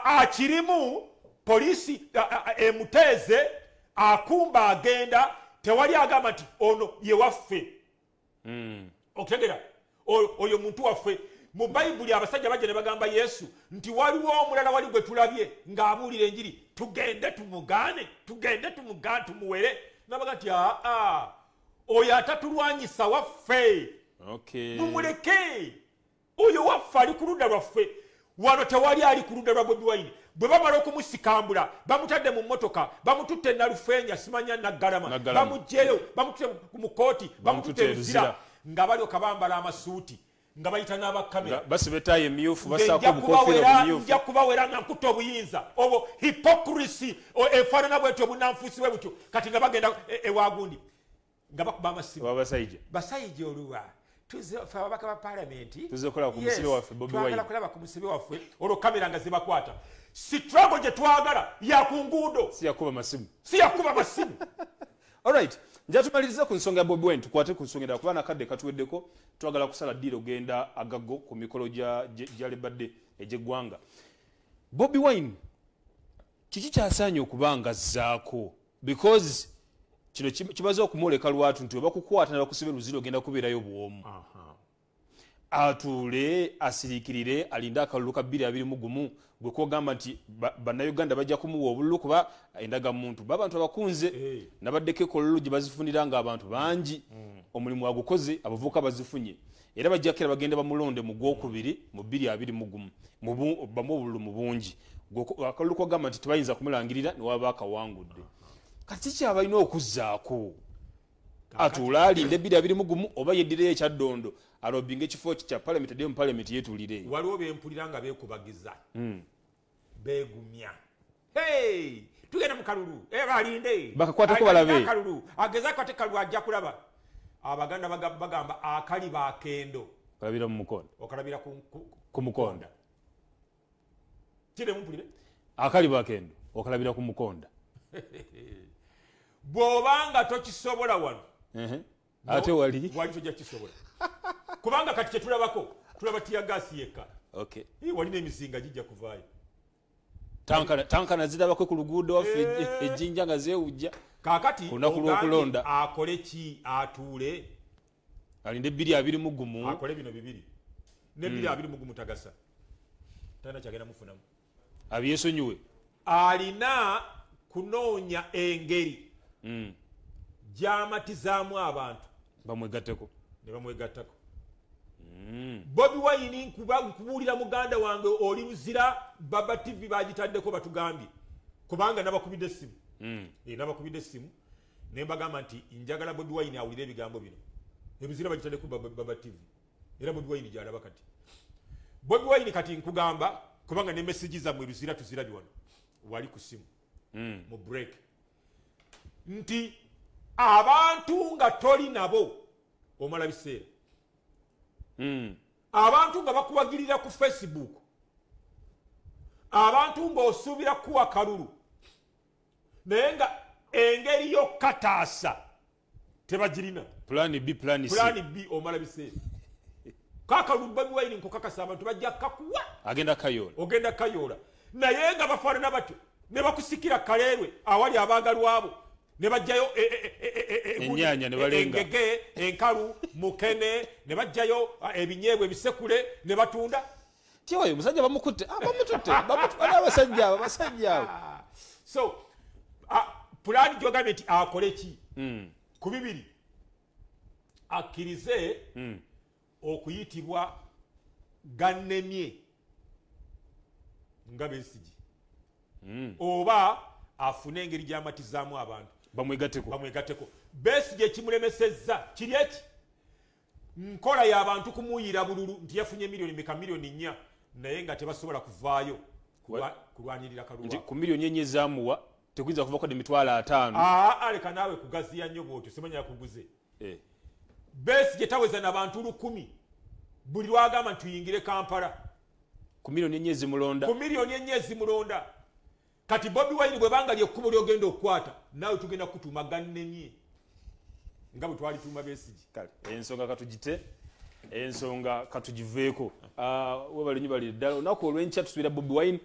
Akirimu poliisi emuteeze, akumba agenda, tewali agamba nti ono ye waffe. Okutegera oyo muntu waffe. Mu Bayibuli abasajja bajja ne bagamba Yesu nti waliwo omulala wali gwe tulabye ng'abuulira enjiri, tugende tumugaane, tugende tumugaane, tumuwere. Nabaga nti aa, oyo atatulwanyisa waffe. Mumuleke oyo waffe, ali ku ludda lwaffe. Wano tewali ali ku ludda lwa Bobi Wine. Bwe bamala okumusikambula, bamutadde mu mmotoka, bamututte Nalufeenya, simanya Naggalama, bamuggyeyo, bamututte mu kooti, bamututte Luzira, nga balyoka bambala amasuuti, nga bayita n'abakamera, basiba ettaayi emyufu, basaako obukofiira obumyufu. Nja kubawera nga nkutta obuyinza obwo, hypocrisy efaanana bwetyo, obunanfuusi bwe butyo. Kati nga bagenda ewagundi nga bakuba amasimu. Basayija. Basayija oluwa fe ababaka ba palamenti tuzze kulaba ku musibe waffe Bobi Wine, twagala kulaba ku musibe waffe. Olwo kamera nga zibakwata. Struggle gye twagala ya ku nguudo, si yakuba masimu, si yakuba masimu. Alright, nja tumaliriza ku nsonga ya Bobi Wine, tukwate ku nsonga endala kuba nakadde katuweddeko. Twagala kusala ddiiro ogenda agago ku mikolo gya lebadde egy'eggwanga. Bobi Wine kiki kyasaanye okuba nga azzaako? Because kino kimaze okumwoleka lwatu nti webakukwata ne bakusiba Luzira, ogenda kubeerayo bwomu. Atuule asiriikirire, alinde akalulu ka 2021, gwe kwogamba nti Bannayuganda bajja kumuwa obululu, kuba endagamuntu babantu abakunze nabaddeko ekololo gye bazifunira nga abantu bangi. Omulimu agukoze, abavubuka bazifunye, era bajjakera bagenda bamulonde mu gwokubiri mu 2021, bamu obululu mu bungi. Akalulu kwagamba nti tebayinza kumulangirira newaba akawangudde. Kati kiki abalina okuzzaako? Atuule alinde 2021, oba yeddireyo ekyaddondo alobinga ekifo kya palamenti, addeyo mu palamenti yeetuulire? Waliwo bempulira nga beekubagiza, beegumya, tugenda mu kalulu, alinde. Bakakwateko balabe. Akalulu ageze akwate kalulu, ajja kulaba. Abaganda bagamba akaliba akendo okalabira mu mukonda. Okalabira ku mukonda. Kire mumpulire. Akaliba akendo okalabira ku mukonda. Bw'obanga tokisobola wano, ate wali wali tojja kisobola, kubanga kati kyetulabako, tulaba tear gas yekka. Walina emizinga gijja kuvaayo. Tankana zirabako ku luguudo waffe ejjinja nga zeewujja. Kaakati ku lunaku lw'okulonda. Akole ki? Atuule alinde 2021. Akole bino bibiri ne 2021 tagasa, talina kyagenda mufunamu. Abyesonyiwe. Alina kunoonya engeri gy'amatizaamu abantu bamwegatteko. Ne bamwegattako. Bobi Wine, nkubuulira muganda wange oli Luzira, Baba TV bagitaddeko, batugambye, kubanga nabakubidde essimu. Nabakubidde essimu ne mbagamba nti njagala Bobi Wine awulire ebigambo bino. Ebizira bagitaddeko Baba TV, era Bobi Wine gyalaba kati. Bobi Wine, kati nkugamba kubanga ne message zammwe Luzira tuzirabye wano wali ku simu mu break, nti abantu nga toli nabo omala biseera. Abantu nga bakuwagirira ku Facebook, abantu ng'osuubira kuwa kalulu, naye nga engeri y'okukataasa tebagirina. Plan B, plan C. Plan B, omala biseera. Kakalulu Bobi Wine nkukakasa abantu bajja kakuwa. Agenda kayoola. Ogenda kayoola, naye nga bafaanana batyo ne bakusikira kaleerwe awali abaagalwabo, ne bajjayo ennyaanya ne balenga. Engege enkalu, mukene, ne bajjayo ebinyeebwa ebisekule ne batunda. Tiwayo omusajja bamukutte, bamututte, bali abasajja abo, abasajja abo. So pulaani gyogambye nti akole ki? Ku bibiri, akkirize okuyitibwa gannemye nga Besigye, oba afune engeri gy'amatizaamu abantu bamwegatteko. Bamwegatteko. Besigye ekimulemesezza kiri eki nkola y'abantu kumuyira bululu nti yafunye miliyoni meka, miliyoni 4, naye nga tebasobola kuvaayo kulwanirira Nti kalulu. Ku miliyoni 4 ezaamuwa tekuyinza kuvako de 50,000. Aa, leka naawe kugaziya nnyo bwotyo, simanya yakuguze. Besigye taweza nabantu 1000 buli lwagamba nti tuyingire Kampala. Ku miliyoni 4 ezimulonda. Ku miliyoni 4 ezimulonda. Kati Bobi Wine, bwe banga lyekkubo lyogenda okukwata, naawe tugenda kutuuma gannemye nga bwe twalituuma Besigye. Kale ensonga katugite, ensonga katugiveeko. Webale nyo, bali ddala. Olunaku olw'enkya tusuubira Bobi Wine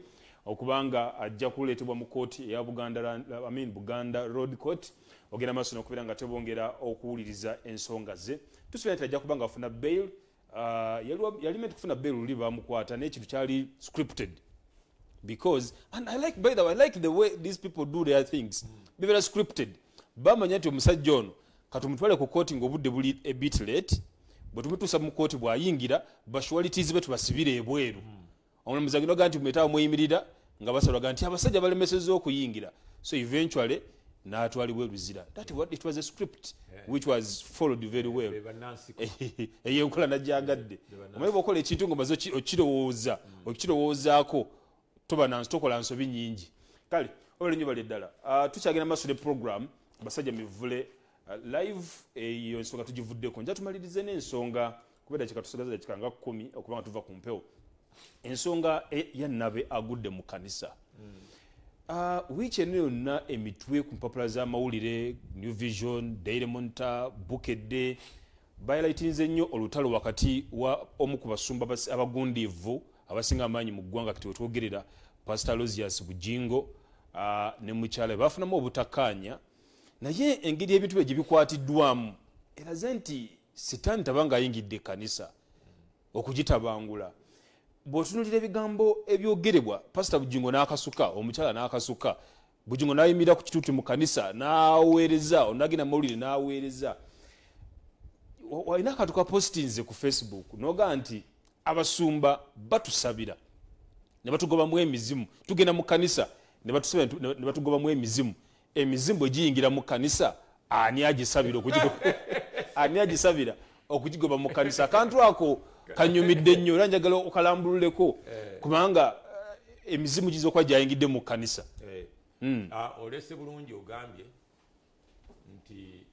Okubanga ajja kuleetebwa mu kooti eya Buganda, I mean Buganda Road Court, ogenda maaso n'okubeera nga tebongera okuwuliriza ensonga ze. Tusuubira nti ajja kuba nga afuna bail. Yali meant kufuna bail luli bamukwata, naye ekintu kyali scripted because, and I like, by the way, I like the way these people do their things. Bibeera scripted. Bamanya nti omusajja ono katumutwale ku kooti ng'obudde buli a bit late, bwe tumutuusa mu kooti bw'ayingira ba sureties be tubasibire ebweru. Omulamuzi agenda ogaa nti mwetaawo mweyimirira nga basalwaga nti abasajja balemesezza okuyingira, so eventually n'atwalibwa e Luzira. That what it was, a script which was followed very well. Be bannansiko. Eyo enkola najjagadde. Omanyi bw'okola ekintu ng'omaze okirowooza, okirowoozaako, toba nansi tokola nsobi nnyingi. Kale obale nnyo bali ddala. Tukyagenda maaso ne program Basajja Mivule live. Eyo ensonga tugivuddeko, nja tumalirize n'ensonga kuba eddakiika tusigaza dakika nga 10 okuba nga tuva ku mpewo. Ensonga ya Nabe agudde mu kanisa. Wiiki eno yonna emitwe ku mpapula z'amawulire, New Vision, Daily Monitor, Bukedde, bayilayitinze nnyo olutalo wakati wa omu ku basumba abagundiivu abasinga amaanyi mu ggwanga kati wetwogerera, Pastor Aloysius Bujingo, ne mukyala we. Bafunamu obutakkaanya, naye engeri ebintu bye gye bikwatiddwamu eraze nti Sitaani tabanga ayingidde ekkanisa okugitabangula. Bw'otunuulira ebigambo ebyogerebwa Pasita Bujingo n'akasuka, omukyala n'akasuka, Bujingo n'ayimirira ku kituuti mu kanisa n'aweereza, onagenda mawulire n'aweereza. Walina akantu ka postinze ku Facebook n'ogaa nti abasumba batusabira ne batugobamu emizimu, tugenda mu kanisa ne batusabira ne batugobamu emizimu, emizimu bwe giyingira mu kanisa ani agisabira ani agisabira okugigoba mu kanisa? Akantu ako kanyumidde nnyo era njagala okalambululeko, kubanga emizimu giyinza okuba gyayingidde mu kanisa. Olese bulungi, ogambye nti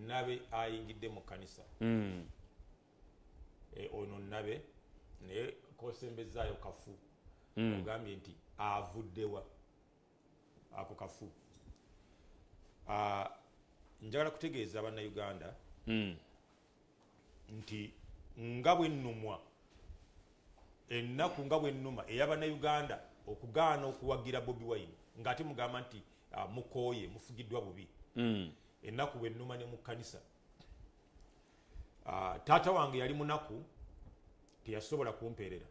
Nabe ayingidde mu kanisa. Ono Nabe naye kosembezaayo kafu. Ogambye nti avuddewa, ako kafu. Njagala kutegeeza Bannayuganda nti nga bwe nnumwa ennaku, nga bwe nnuma ey'Abannayuganda okugaana okuwagira Bobi Wine ng'ate mugamba nti mukooye, mufugiddwa bubi, ennaku bwe nnuma ne mu kkanisa. Taata wange yali munaku, teyasobola kumpeerera.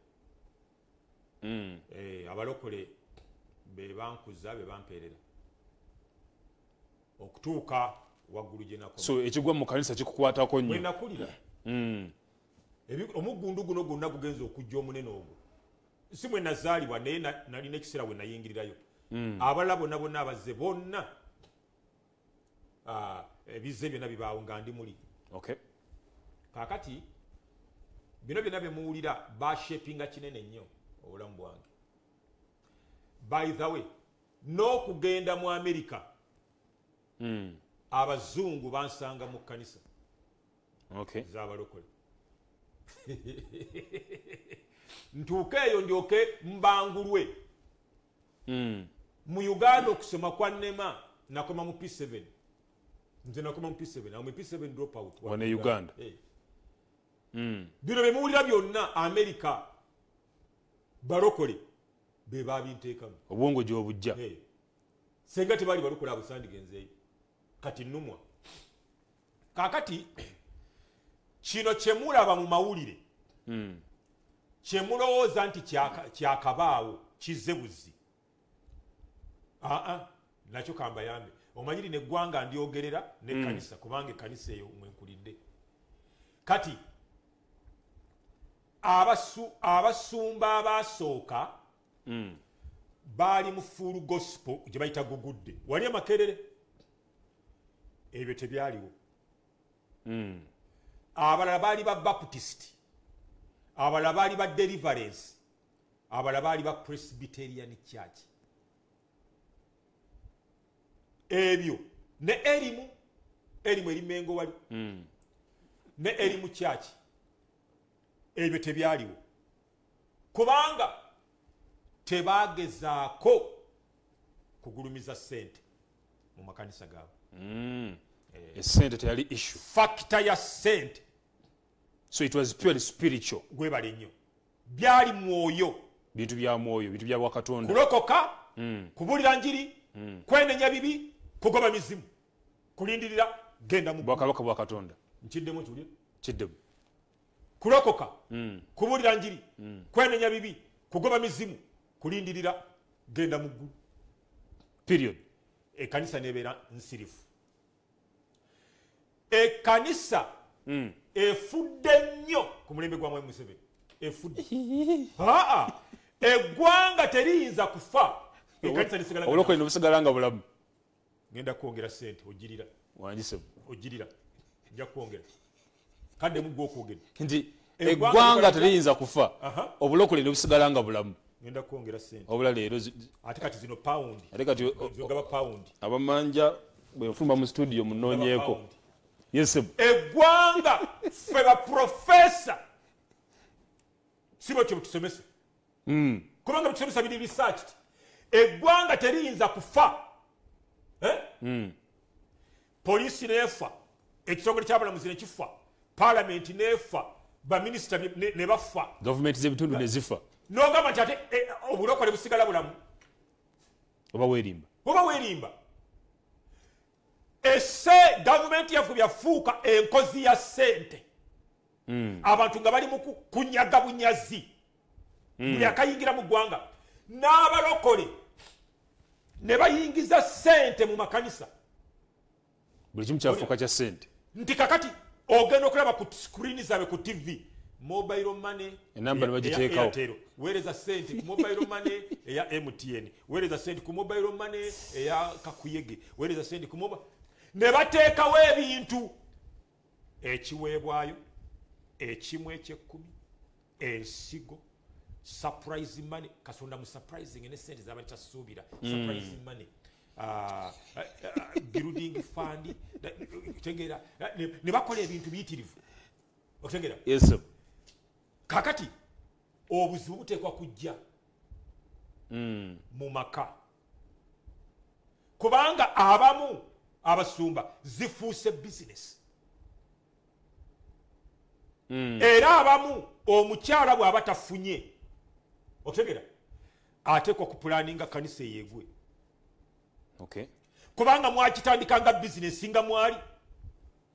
Abalokole be bankuza, be bampeerera okutuuka waggulu gye nakoma. So ekigwa mu kanisa kikukwatako bwe nnyo. Nakulira omuggundu guno gwonna gugenza okujja omunene ogwo si mwe nazaalibwa, naye nalina ekiseera we nayingirirayo. Abalala bonna bonna abazze bonna, ebizze byonna bibaawo nga ndi muli. Kaakati bino byonna bye muwulira bashapinga kinene nnyo obulamu bwange. By the way, n'okugenda mu Amerika, abazungu bansanga mu kkanisa z'abalokole, ntuuke eyo ndyoke mbangulwe. Mu Uganda okusoma kwannema, nakoma mu P7. Nze nakoma mu P7, awo mu P7 drop out. Wano e Uganda? Eh. Bino byemuwulira byonna, Amerika balokole be babinteekamu. Obwongo gy'obujja. Eh. Senga tebaali balokole abo sandigenzeeyo. Kati nnumwa. Kaakati kino kyemulaba mu mawulire, kyemulowooza nti kyakabaawo kizze buzzi, aa nakyo kambayambe. Omanyiri neggwanga ndyogerera nekkanisa, kubanga ekkanisa eyo mwenkulidde. Kati abasumba abasooka baali mu full gospel gye bayita gugudde wali Amakerere, ebyo tebyaliwo. Abalala baali ba Baptist, abalala baali ba Deliverance, abalala baali ba Presbyterian Church. Ebyo ne erimu erimu erimengo wali ne erimu church, ebyo tebyaliwo kubanga tebagezaako kugulumiza ssente mu makanisa gaabwe. Esente teyali issue. Factor ya ssente. So it was purely spiritual. Gwebale nnyo, byali mwoyo. Bintu bya mwoyo, bintu bya Katonda. Kulokoka, kubulira njiri, kwenenya bibi, kugoba mizimu. Kulindirira genda mu bwakabaka bwa Katonda. Nkiddemu kiwulire? Kiddemu. Kulokoka, kubulira njiri, kwenenya bibi, kugoba mizimu, kulindirira genda mu ggulu. Period. Ekkanisa nebeera nsirifu. Ekkanisa efudde nnyo ku mulembe gwa Mwami Museveni. Efudde. Aa, eggwanga teriyinza kufa. Ekkanisa lisigala. Obulokole ne busigala nga bulamu. Ngenda kwongera ssente ogirira. Wanjise. Ogirira. Nja kwongera. Kadde mugwa okwogera. Nti eggwanga teriyinza kufa. Obulokole ne busigala nga bulamu. Ngenda kwongera ssente. Obula leero ate kati zino pound. Ate kati zogaba pound. Abamanja bwe nfuluma mu studio munoonyeeko. Yes. Eggwanga ffe ba professor sibo kye tusomesa. Kubanga tusomesa biri researched. Eggwanga teriyinza kufa. Polisi nefa, ekitongole ky'abalamuzi ne kifa, parliament nefa, ba minister ne bafa. Government z'ebitundu ne zifa. N'ogamba nti ate obulokole busigala bulamu. Oba weerimba. Oba weerimba. Esse gavumenti yaffe yafuuka enkozi ya ssente. Abantu nga bali mu kunyaga bunyazi. Buli akayingira mu ggwanga. N'abalokole ne bayingiza ssente mu makanisa. Buli kimu kyafuuka kya ssente. Nti kakati ogenda okulaba ku screen zaabwe ku TV. Mobile money enamba ne bagiteekawo. Weereza ssente ku mobile money eya MTN. Weereza ssente ku mobile money eya Kakuyege. Weereza ssente ku mobile. Ne bateekawo ebintu ekiweebwayo, ekimu eky'ekkumi, ensigo, surprise money. Kasonda mu surprising ne ssente z'abali tasuubira. Surprise money. Building fund, tegeera ne bakola ebintu biyitirivu. Otegeera? Yes sir. Kakati obuzibu buteekwa kujja mu maka, kubanga abamu abasumba zifuuse business. Era abamu omukyala bw'aba tafunye, otegeera, ateekwa kupulaninga kanisa eyegwe. Okay. Kubanga mwakitandika nga business nga mwali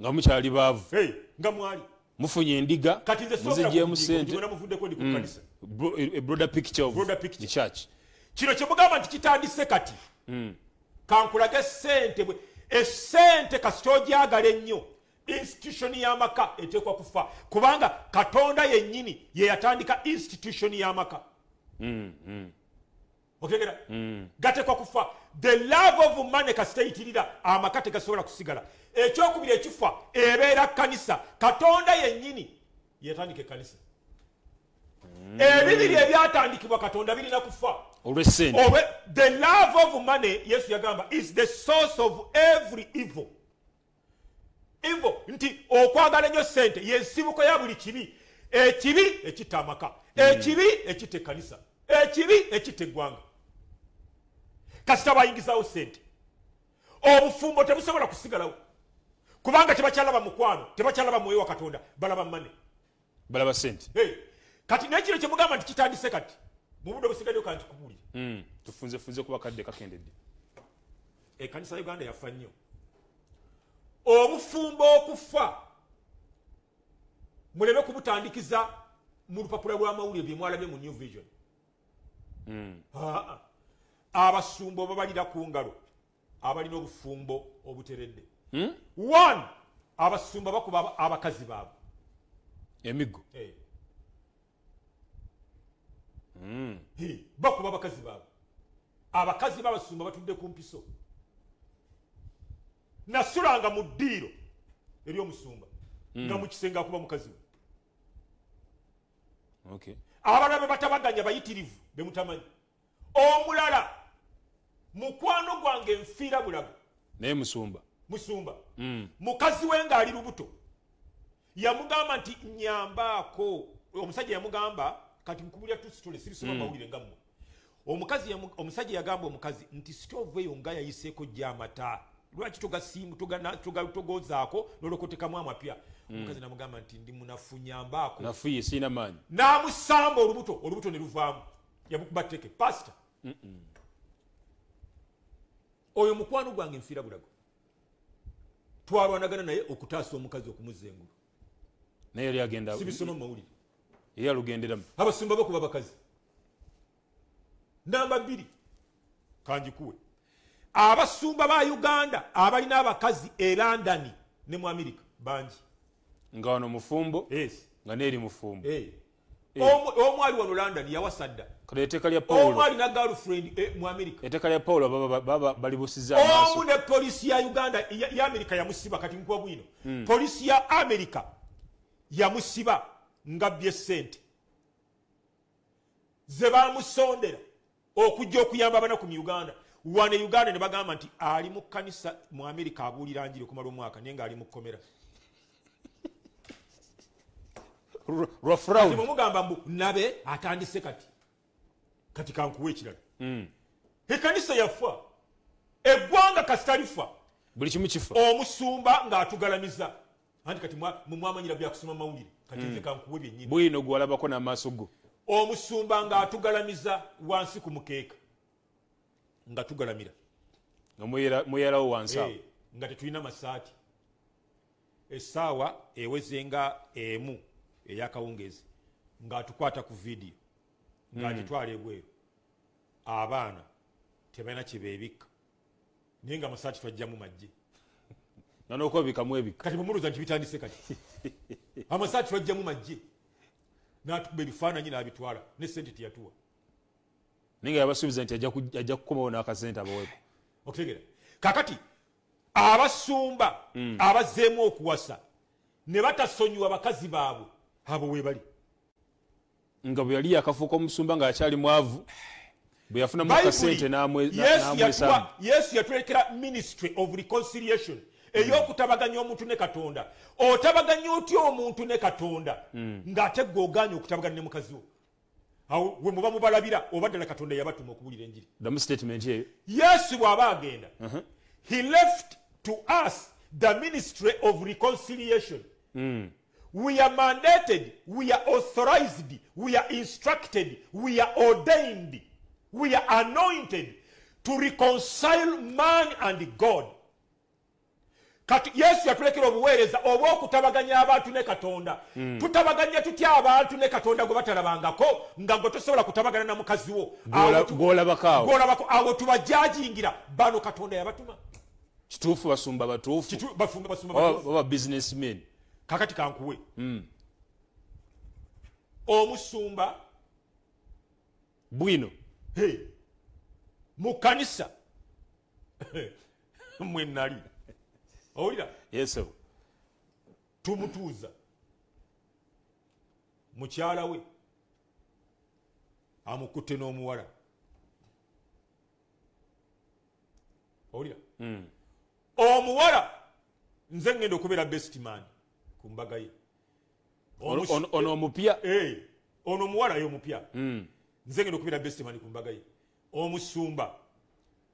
nga mukyali baavu. Hey, nga mwali mufunye endiga muzigyemu ssente. Muvuddeko ndi ku kanisa. A broader picture of the church. Kino kye mugamba nti kitandise kati. Kankulage ssente bwe essente kasita ogyagala ennyo. Institution y'amaka eteekwa kufa, kubanga Katonda yennyini ye yatandika institution y'amaka. Otegera? Gateekwa kufa. The love of money kasita eyitirira amaka tegasobola kusigala. Ekyokubiri ekifa ebeera kkanisa. Katonda yennyini yatandika ekkanisa. Ebibiri ebyatandikibwa Katonda birina kufa. Olw'essente. The love of money, Yesu yagamba, is the source of every evil. Evil nti okwagala ennyo ssente y'ensibuko ya buli kibi. Ekibi ekitta amaka, ekibi ekitta ekkanisa, ekibi ekitta eggwanga. Kasita bayingizawo ssente, obufumbo tebusobola kusigalawo, kubanga tebakyalaba mukwano, tebakyalaba mwoyo wa Katonda, balaba money, balaba ssente. Hey, kati n'ekiro kye mugamba nti kitandise kati mu budde obusigaddeyo kanti kubuulire. Tufunzefunze kuba kadde kakendedde. Ekkanisa ya Uganda yafa nnyo. Obufumbo okufa muleme kubutandikiza mu lupapula lw'amawulire bye mwalabye mu New Vision. Abasumba babalira ku ngalo abalina obufumbo obuteredde. One, abasumba bakuba abakazi baabwe emiggo. Hey. Bakuba abakazi baabwe. Abakazi b'abasumba batudde ku mpiso. Nasulanga mu ddiiro ery'omusumba nga mu kisenge akuba mukazi we. Okay. Abalala be batabaganya bayitirivu be mutamanyi. Omulala mukwano gwange nfiira bulago naye musumba. Musumba. Mukazi we ng'ali lubuto yamugamba nti nyambaako. Omusajja yamugamba kati nkubulira tusitole sirisoma mawulire nga mmwe. Omusajja yagamba omukazi nti sitoovu eyo nga yayiseeko gy'amata, lwaki togasiimu togozaako n'olokotekamu amapya. Omukazi namugamba nti ndi munafu, nyambaako. Nafuye sirina maanyi. N'amusamba olubuto, olubuto ne luvaamu. Yamukuba tteke pasita. Oyo mukwano gwange nfiira bulago. Twalwanagana naye okutaasa omukazi okumuzza engulu. Naye yali agenda sibisoma mu mawulire. Ye alugenderamu. Abasumba bakuba bakazi. Namba 2 kanjikuwe. Abasumba ba Uganda abalina abakazi e London ne mu America bangi. Nga wano mufumbo. Yes. Nga neeri mufumbo. Eh. Omu ali wano London yawasa dda. Kale etteeka lya Paulo. Omu alina girlfriend mu America. Etteeka lya Paulo baba balibusiza amaaso. Omu ne polisi ya Uganda ya America yamusiba kati nkuwa bwino. Polisi ya America yamusiba nga bye ssente ze bamusondera okujja okuyamba abanaku mu Uganda. Wano e Uganda ne bagamba nti ali mu kkanisa mu America abuulira njiri okumala omwaka naye ng'ali mu kkomera. Lwa fraud. Kati bw'omugamba mbu nabe atandise kati. Kati kankuwe ekirala. Ekkanisa yafa. Eggwanga kasita lifa. Buli kimu kifa. Omusumba ng'atugalamiza. Anti kati mwamanyira bya kusoma mawulire. Kati nze kankuwe byennyini. Bwino gw'olabako n'amaaso go. Omusumba ng'atugalamiza wansi ku mukeeka. Nga tugalamira. Nga muyerawo wansi awo. Nga tetulina masaati. Essaawa eweze nga 1 ey'akawungeezi ng'atukwata ku vidiyo ng'agitwala ebweru. Abaana tebalina kye beebikka naye nga amasaati twajjamu magye. Nga n'okwebika mwebika. Kati bwemulowooza nti bitandise kati. Amasaati twajjamu magye n'atukuba ebifaananyi n'abitwala ne ssente teyatuwa. Naye nga yabasuubiza nti ajja kukomawo n'akasente abaweeko. Okutegeera. Kaakati abasumba abazzeemu okuwasa ne batasonyiwa bakazi baabwe abo we bali. Nga bwe yali yakafuuka omusumba ng'akyali mwavu bwe yafunamu akasente n'amwesamba. Yesu yatulekera ministry of reconciliation ey'okutabaganya omuntu ne Katonda. Otabaganya otya omuntu ne Katonda ng'ate ggwe ogaanye okutabagana ne mukazi wo? Awo we muba mubalabira oba ddala Katonda yabatuma okuwulira enjiri. Ddamu statement eyo. Yesu bw'aba agenda, he left to us the ministry of reconciliation. We are mandated, we are authorized, we are instructed, we are ordained, we are anointed to reconcile man and God. Kati Yesu yatulekera obuweereza obw'okutabaganya abantu ne Katonda. Tutabaganya tutya abantu ne Katonda gwe batalabangako nga gwe tosobola kutabagana na mukazi wo? Gw'olabako awo tubajajingira bano Katonda yabatuma. Kituufu basumba batuufu. Basumba batuufu. Oba businessmen. Kakati kankuwe. Omusumba bwino. Hey. Mu kanisa mwe nali. Owulira? Yes sir. Tumutuuza. Mukyala we amukutte n'omuwala. Owulira? Omuwala nze ngenda okubeera best man ku mbaga ye. Ono omupya? Ono omuwala ye omupya. Nze ngenda okubeera best man ku mbaga ye. Omusumba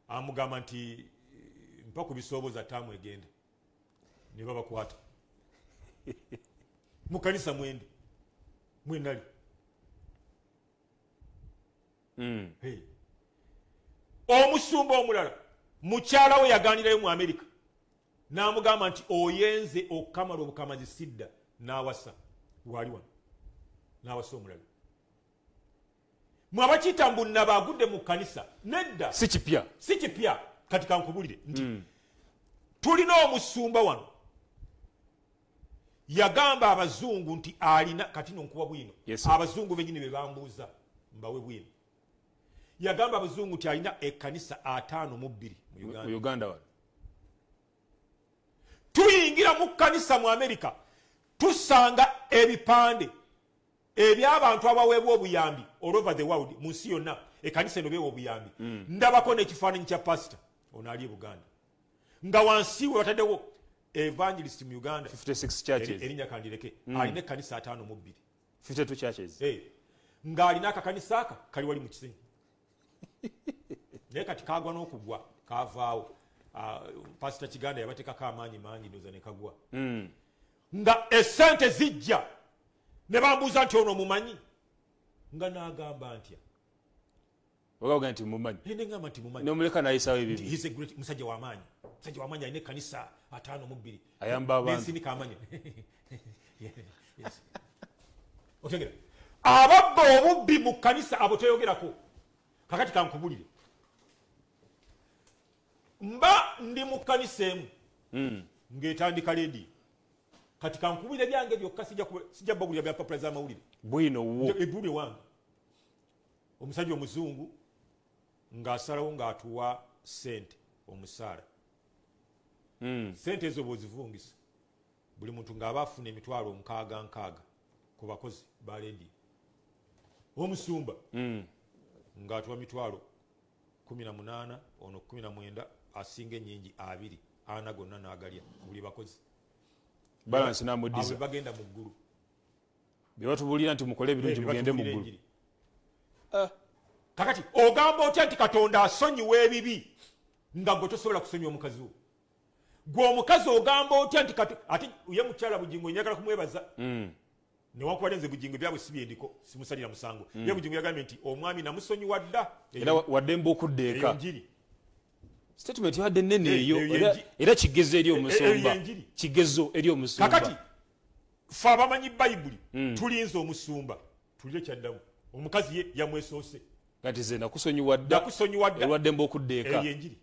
amugamba nti mpa ku bisooboza taamu egende. Ne babakwata. Mu kanisa mwende. Mwenali. Omusumba omulala mukyala we yaganirayo mu America. N'amugamba nti oyenze okukamala obukamazi sidda n'awasa. Wali wano. N'awasa omulala. Mwe abakiyita mbu nnaba agudde mu kkanisa. Nedda. Si kipya. Si kipya. Kati kankubulire nti tulina omusumba wano. Yagamba abazungu nti alina kati nonkuwa bwino. Yes, abazungu bennyini be bambuuza mbawe bwino. Yagamba abazungu nti alina ekkanisa 52 mu Uganda wano. Tuyingira mu kkanisa mu America tusanga ebipande eby'abantu abaweebwa obuyambi all over the world mu nsi yonna ekkanisa eno beewa obuyambi. Ndabako n'ekifaananyi kya pastor ono ali e Buganda nga wansi we bataddewo evangelist mu Uganda 56 churches erinnya kandireke alina ekkanisa 52 52 churches ng'alina akakanisa aka kali wali mu Kisenyi naye kati kagwa n'okugwa kavaawo. Pastor Kiganda yabateekako amaanyi mangi ndowooza ne kagwa. Nga essente zijja ne bambuuza nti ono mumanyi nga n'agamba ntya Wagaga nti mumanyi. Nengamba nti mumanyi. Nomuleka nayisawo ebibi. He's a great musajja wa maanyi. Musajja wa maanyi alina ekkanisa 52. Ayamba abantu. Nensinika amanyi. Yes. Otegera. Ababba obubbi mu kkanisa abo toyogerako. Kakati kankubulire. Mba ndi mu kkanisa emu. Ng'etandika leediyo. Kati kankubulire byange byokka sijja bagulira bya mpapula z'amawulire. Bwino wo. Ebulire wange. Omusajja omuzungu ng'asalawo ng'atuwa ssente omusaala. Ssente ezo bw'ozivungisa buli muntu ng'aba afuna emitwalo 60 ku bakozi ba leediyo. Omusumba ng'atuwa mitwalo 18 ono 19 asinga ennyingi 20 ana gonna n'agalya ku buli bakozi. Balance n'amuddiza. Abo bagenda mu ggulu. Bye batubuulira nti mukole ebirungi mugende mu ggulu. Kakati ogamba otya nti Katonda asonyiwa ebibi nga gwe tosobola kusonyiwa omukazi wo? Gwe omukazi ogamba otya nti ate ye mukyala Bugingo njagala kumwebaza. Newankubadde nze Bugingo byabwe si byendiko simusalira musango. Ye Bugingo yagambye nti omwami namusonyiwa dda. Era waddembe okudda eka. Statement yadde nnene eyo era kigezo eri omusumba. Kigezo eri omusumba. Kakati ffe abamanyi Bayibuli tulinze omusumba tulire kyaddamu. Omukazi ye yamwesoose. Kati nze nakusonyiwa dda. Nakusonyiwa dda. Olwaddembe okudda eka. Eyo enjiri.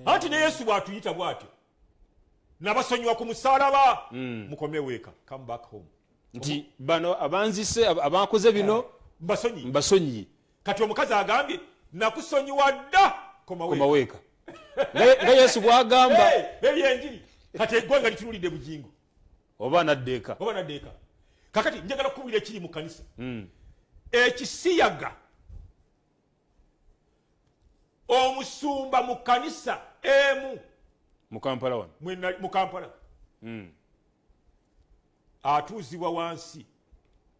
Anti ne Yesu bw'atuyita bw'atyo. Nabasonyiwa ku musaalaba. Mukomewo eka. Come back home. Nti bano abanzise abankoze bino mbasonyiye. Mbasonyiye. Kati omukazi agambye nakusonyiwa dda. Koma weka. Nga Yesu bw'agamba. Eyo enjiri. Kati eggwanga litunulidde Bugingo. Oba nadda eka. Oba nadda eka. Kakati njagala kukubuulira ekiri mu kkanisa. Ekisiyaga. Omusumba mu kkanisa emu. Mu Kampala wano. Mu Kampala. Atuuzibwa wansi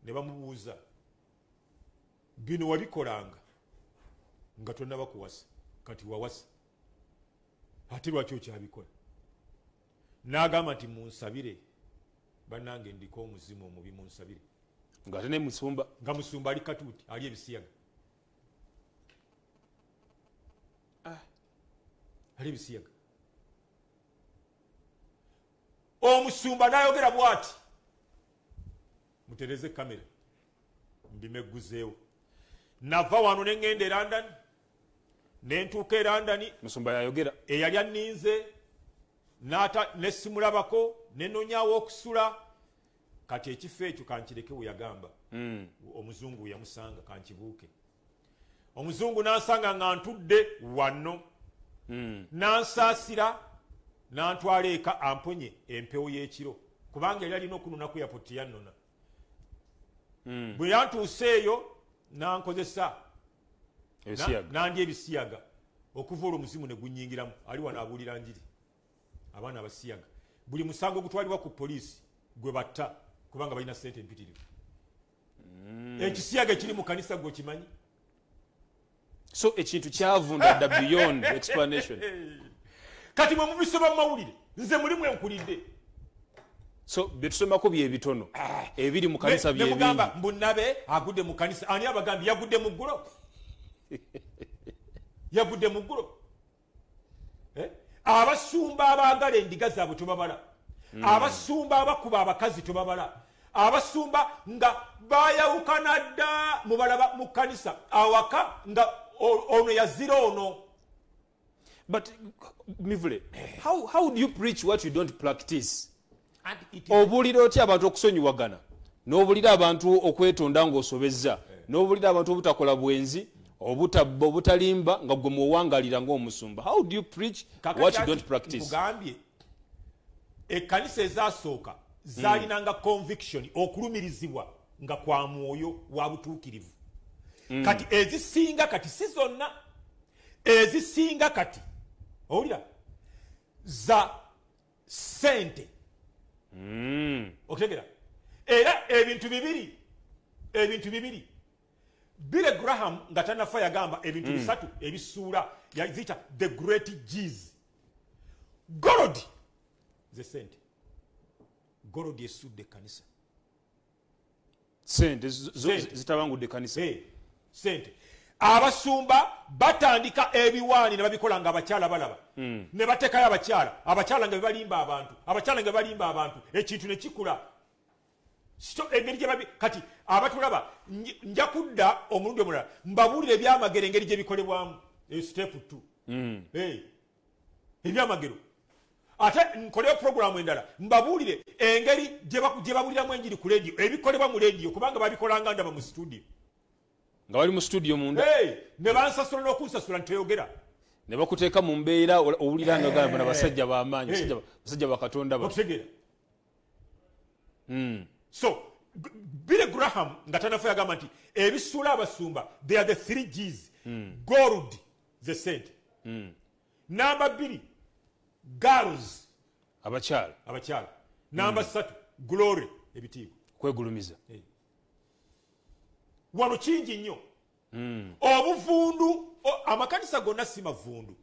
ne bamubuuza bino wabikolanga nga tonnaba kuwasa kati wawasa ate lwaki okyabikola? N'agamba nti munsabire bannange ndiko omuzimu omubi munsabire. Ng'ate ne musumba. Nga musumba ali katuuti ali ebisiyaga. Ali ebisiyaga. Omusumba n'ayogera bw'ati mutereze kamera mbimegguzeewo. Nava wano ne ŋŋenda e London ne ntuuka e London. Musumba yayogera. Eyali anninze ne simulabako ne nnoonyaawo okusula. Kati ekifo ekyo kankireke we yagamba. Omuzungu yamusanga kankibuuke. Omuzungu n'ansanga nga ntudde wano. N'ansaasira n'antwala eka amponye empewo y'ekiro kubanga yali alina okunona ku airport yannona. Bwe yantuuse eyo n'ankozesa nandya ebisiyaga okuva olwo omuzimu ne gunnyingiramu. Ali wano abuulira njiri abaana abasiyaga. Buli musango ogutwalibwa ku poliisi gwe batta kubanga balina ssente empitirivu. Ekisiyaga ekiri mu kanisa gwe okimanyi? So ekintu kyavunda dda beyond explanation. Kati mwe mubisoma mu mawulire nze mulimu enkulidde. So byetusomako bye bitono ebiri mu kanisa bye bingi. Nemugamba mbu nabe agudde mu kanisa. Ani abagambye yagudde mu ggulo? Yagudde mu ggulo. Abasumba abaagala endiga zaabwe tobabala. Abasumba abakuba abakazi tobabala. Abasumba nga bayawukana dda mubalaba mu kanisa awaka nga ono yazira ono. But Mivule, how do you preach what you don't practice? Obuulira otya abantu okusonyiwagana n'obuulira abantu okwetonda ng'osobezza n'obuulira abantu obutakola bwenzi obutabba obutalimba nga gwe muwangalira ng'omusumba. How do you preach what you don't practice? Nkugambye ekkanisa ezasooka zaalinanga conviction okulumirizibwa nga kwa mwoyo wa butuukirivu. Kati ezisinga kati si zonna ezisinga kati owulira za ssente. Okutegera era ebintu bibiri Billy Graham nga tannafa yagamba ebintu bisatu ebisuula yaziyita the great G's. Gold ze sente. Gold esudde ekkanisa. Sente zitabangudde ekkanisa. Sente. Abasumba batandika ebiwaani ne babikola nga abakyala balaba. Ne batekayo abakyala, abakyala nga bebalimba abantu, abakyala nga bebalimba abantu, ekintu ne kikula. Engeri gye babi kati abatulaba nja kudda omulundi omulala mbabuulire ebyamagero engeri gye bikolebwamu. Eyo step 2. Hey. Ebyamagero. Ate nkoleyo programu endala mbabuulire engeri gye babuliramu enjiri ku radio, ebikolebwa mu radio kubanga babikolanga ndaba mu studio. Nga bali mu studio munda. Hey, ne bansasula n'okunsasula nteyogera. Ne bakuteeka mu mbeera owulira nga gamba na basajja b'amaanyi, basajja ba Katonda ba. Okutegeera. So, Billy Graham nga tanafa yagamba nti ebisuula abasumba, they are the 3 G's. Gold, the saint. Namba 2, girls, abakyala. Abakyala. Namba 3, glory, ebitiibwa. Kwegulumiza. Hey. Wano kingi nnyo. Obuvundu, amakanisa gonna si mavundu.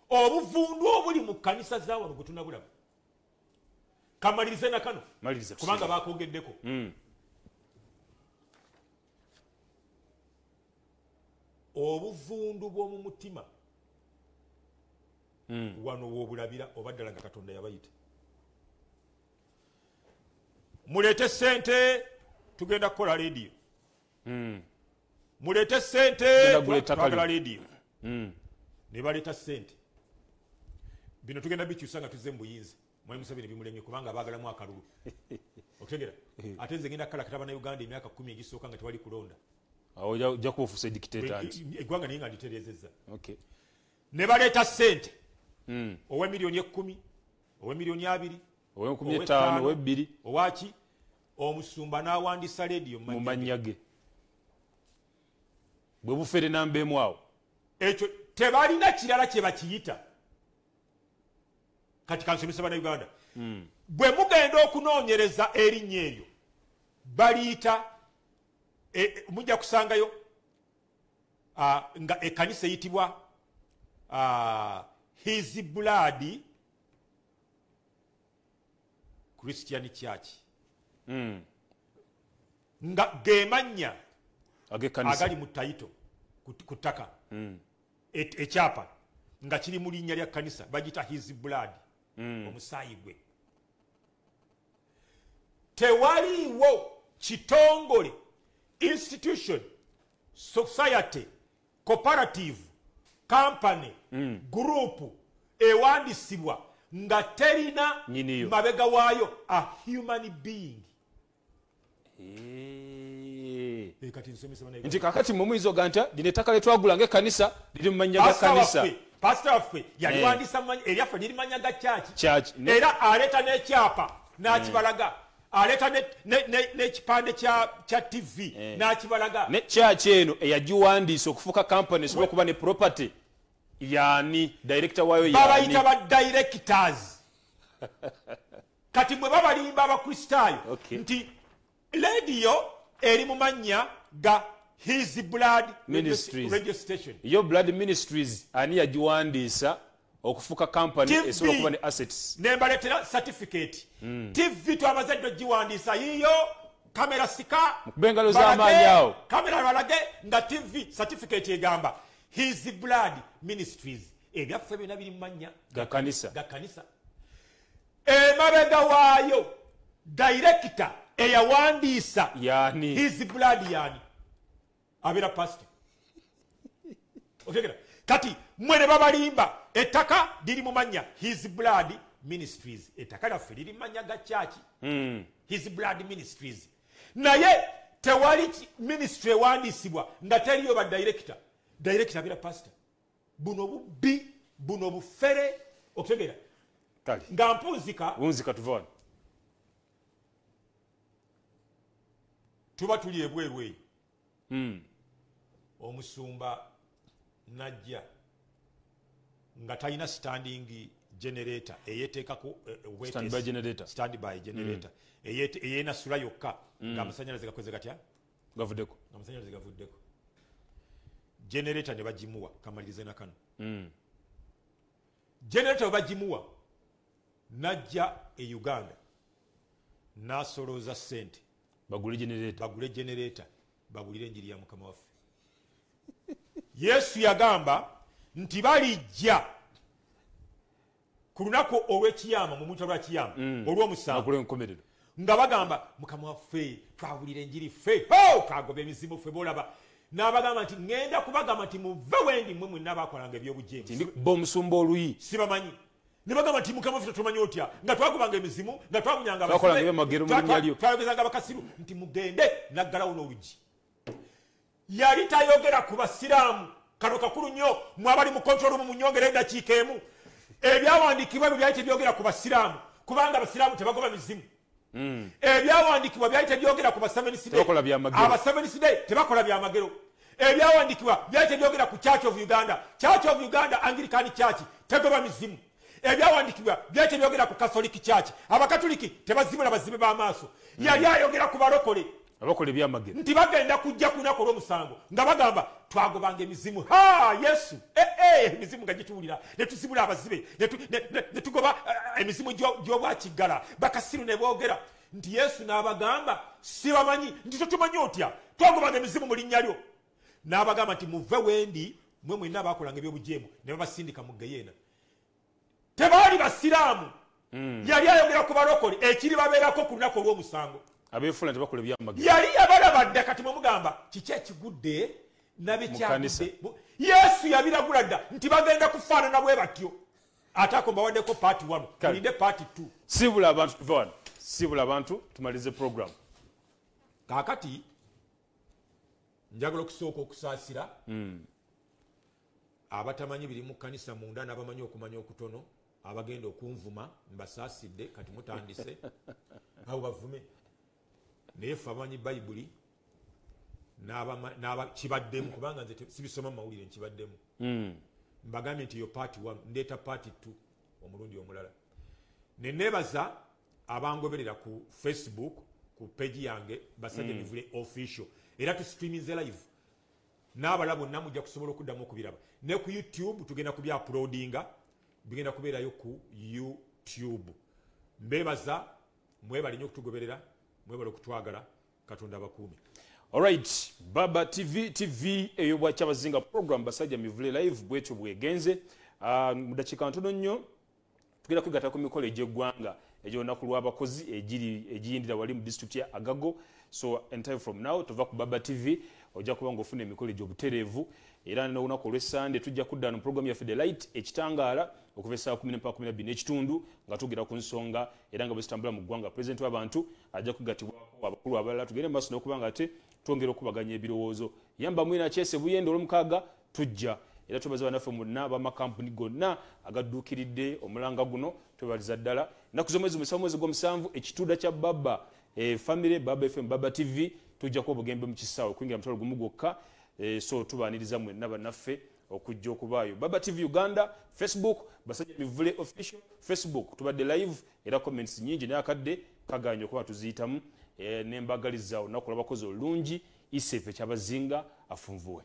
Obuvundu obuli mu kanisa za wano gwe tunabulaba. Kamalirize na kano. Malirize. Kubanga bakogeddeko. Obuvundu bw'omu mutima. Wano w'obulabira oba ddala nga Katonda yabayita. Muleete ssente tugenda kukola radio. Muleete ssente twagala radio. Ne baleeta ssente. Bino tugenda bikyusa nga tuzze mu buyinza. Mwami Museveni bimulemye kubanga baagalamu akalulu. Okutegera? Ate nze ngenda kukalakata Bannayuganda emyaka 10 egisooka nga tewali kulonda. Awo ojja kuba ofuuse dictator nti. Eggwanga naye nga nditereezezza. Okay. Ne baleeta ssente. Owe milioni 10, owe milioni 2, owe 15, owe 2. Owaki? Omusumba n'awandisa radio mu mannya ge. Bwe bufere namba emu awo. Ekyo tebalina kirala kye bakiyita. Kati kansomesa Bannayuganda. Bwe mugenda okunoonyereza erinnya eryo baliyita mujja kusangayo nga ekkanisa eyitibwa His Blood Christian Church. Nga ge mannya agali mu tayito ku ttaka. Ekyapa nga kiri mu linnya lya kkanisa bagiyita His Blood. Omusaayi gwe. Tewaliiwo kitongole, institution, society, cooperative, company, group ewandisibwa nga terina mabega waayo a human being. Nti kakati mmwe muyinza ogamba nti lino ettaka lye twagula ng'ekkanisa liri mu mannya ga kkanisa. Pastor waffe yaliwandisa eryaffe liri mannya ga church. Era aleeta n'ekyapa n'akibalaga. Aleeta n'ekipande kya TV n'akibalaga. Ne church eno eyagiwandiisa okufuuka company esobola okuba ne property yaani director waayo yaani. Babayita ba directors. Kati mwe babalimba Abakristaayo nti radio eri mu mannya ga His Blood Ministries radio station. Yo Blood Ministries ani yagiwandiisa okufuuka company esobola okuba ne assets. Nembaleetera certificate. TV twamaze dda ogiwandiisa yiyo kamera sika. Mukube engalo z'amaanyi awo. Kamera balage nga TV certificate egamba His Blood Ministries. Ebyaffe byonna biri mu mannya ga kanisa. Ga kanisa. Emabega waayo director eyawandiisa yani His Blood yani abeera pastor. Otegera? Kati mmwe ne babalimba ettaka liri mu mannya His Blood Ministries. Ettaka lyaffe liri mu mannya ga church. His Blood Ministries. Naye tewali ministry ewandiisibwa nga teriyo ba director. Director abeera pastor. Buno bubbi, buno bufere. Otegera? Nga mpunzika. Bunzika tuva wano. Tuba tuli ebweru eyo. Omusumba najja nga talina standing generator eyeteekako standby generator, standby generator eyenasula yokka nga amasannyalaze gakoze gatya, gavuddeko, amasannyalaze gavuddeko. Generator ne bagimuwa, kamalirize na kano. Generator bagimuwa najja e Uganda n'asolooza ssente bagule generator, bagule generator, babulire enjiri ya Mukama waffe. Yesu yagamba nti balijja ku lunaku olw'ekiyama, mu muntu lwa kiyama olw'omusanvu, nga bagamba, "Mukama waffe, twawulira enjiri ffe, twagoba emizimu ffe bolaba." N'abagamba nti, "Ŋŋenda kubagamba nti muve wendi mmwe mwenna bakolanga ebyobujeemu." Bomusumba oluyi. Sibamanyi. Ne bagamba nti, "Mukama waffe, tumanyi otya nga twagobanga emizimu, nga twabunyanga, twayogezanga abakasiru?" Nti, "Mugende," naggalawo n'oluggi. Yali tayogera ku basiraamu. Kano kakulu nnyo mwabali mu control room, munyongera eddakiika emu. Ebyawandiikibwa ebyo byali tebyogera ku basiraamu, kubanga abasiraamu tebagoba mizimu. Ebyawandiikibwa byali tebyogera ku ba Seventh Day, tebakola byamagero. Ebyawandiikibwa byali tebyogera ku Church of Uganda. Church of Uganda, Anglican Church, tegoba mizimu. Ebyawandiikibwa byali tebyogera ku Catholic Church. Abakatuliki tebazibula bazibe b'amaaso. Yali ayogera ku balokole. Abakola ebyamagero. Nti bagenda kujja ku lunaku olw'omusango nga bagamba, "Twagobanga emizimu, ha Yesu, emizimu nga gituwulira, ne tuzibula abazibe, ne tugoba emizimu gy'obwakiggala, bakasiru ne boogera." Nti Yesu n'abagamba, "Sibamanyi." Nti, "Totumanyi otya? Twagobanga emizimu mu linnya lyo." N'abagamba nti, "Muve wendi mwe mwenna abakolanga ebyobujeemu," ne babasindika mu geyeena. Tebaali basiraamu. Yali ayogera ku balokole, ekiri babeerako ku lunaku olw'omusango. Abeefula nti bakola ebyamagero. Yali yabalaba dda. Kati mwemugamba kiki ekigudde nabikyagudde? Yesu yabiragula dda nti bagenda kufaanana bwe batyo. Ate ako mbawaddeko part 1, mulinde part 2. Siibula abantu, tuve wano. Siibula abantu, tumalize program. Kaakati njagala okusooka okusaasira abatamanyi biri mu kkanisa munda n'abamanyi okumanya okutono abagenda okunvuma. Mbasaasidde, kati mutandise abo bavume, naye ffe abamanyi Bayibuli kibaddemu, kubanga nze sibisoma mu mawulire, nkibaddemu. Mbagambye nti yo part 1, ndeeta part 2 omulundi omulala. Neneebaza abangoberera ku Facebook, ku page yange Basajja Mivule Official, era tustreaminze live n'abala bonna mujja kusobola okuddamu okubiraba. Ne ku YouTube tugenda kubyauploadinga, bigenda kubeerayo ku YouTube. Mbeebaza, mwebale nnyo okutugoberera, mwebale okutwagala. Katonda abakuume. Alright, Baba TV, TV ey'obwakyabazinga, program Basajja Mivule Live bwetyo bwegenze. Mu dakiika ntono nnyo tugenda kwegatta ku mikolo egy'eggwanga egy'olunaku lw'abakozi egiri egiyindira wali mu disitulikiti ya Agago. So anytime from now tova ku Baba TV, ojja kuba ng'ofuna emikolo egy'obutereevu. Era n'olunaku olw'essande tujja kudda mu program yaffe The Light, Ekitangaala, okuva essaawa 10 mpaka 12 n'ekitundu, nga tugera ku nsonga era nga bwe zitambula mu ggwanga. Pulezidenti w'abantu ajja kugattibwako abakulu abalala, tugende mu maaso n'okuba nga ate twongera okubaganya ebirowoozo. Yamba mwina kyese buyende olwomukaaga tujja. Era twebaza bannaffe mwenna abamakampuni gonna agadduukiridde omulanga guno, twebaliza ddala. Ennaku z'omwezi 7, mwezi gw'omusanvu, ekituuda kya Baba family, Baba FM, Baba TV, tujjako obugembe mu kisaawe okuyingira 10,000 gwokka. So tubaaniriza mwenna bannaffe okujja okubaayo. Baba TV Uganda Facebook, Basajja Mivule Official Facebook, tubadde live era comments nyingi, naye akadde kaganye okuba tuziyitamu. Nembagaliza olunaku lw'abakozi olulungi. Isefe Kyabazinga afunvuwe.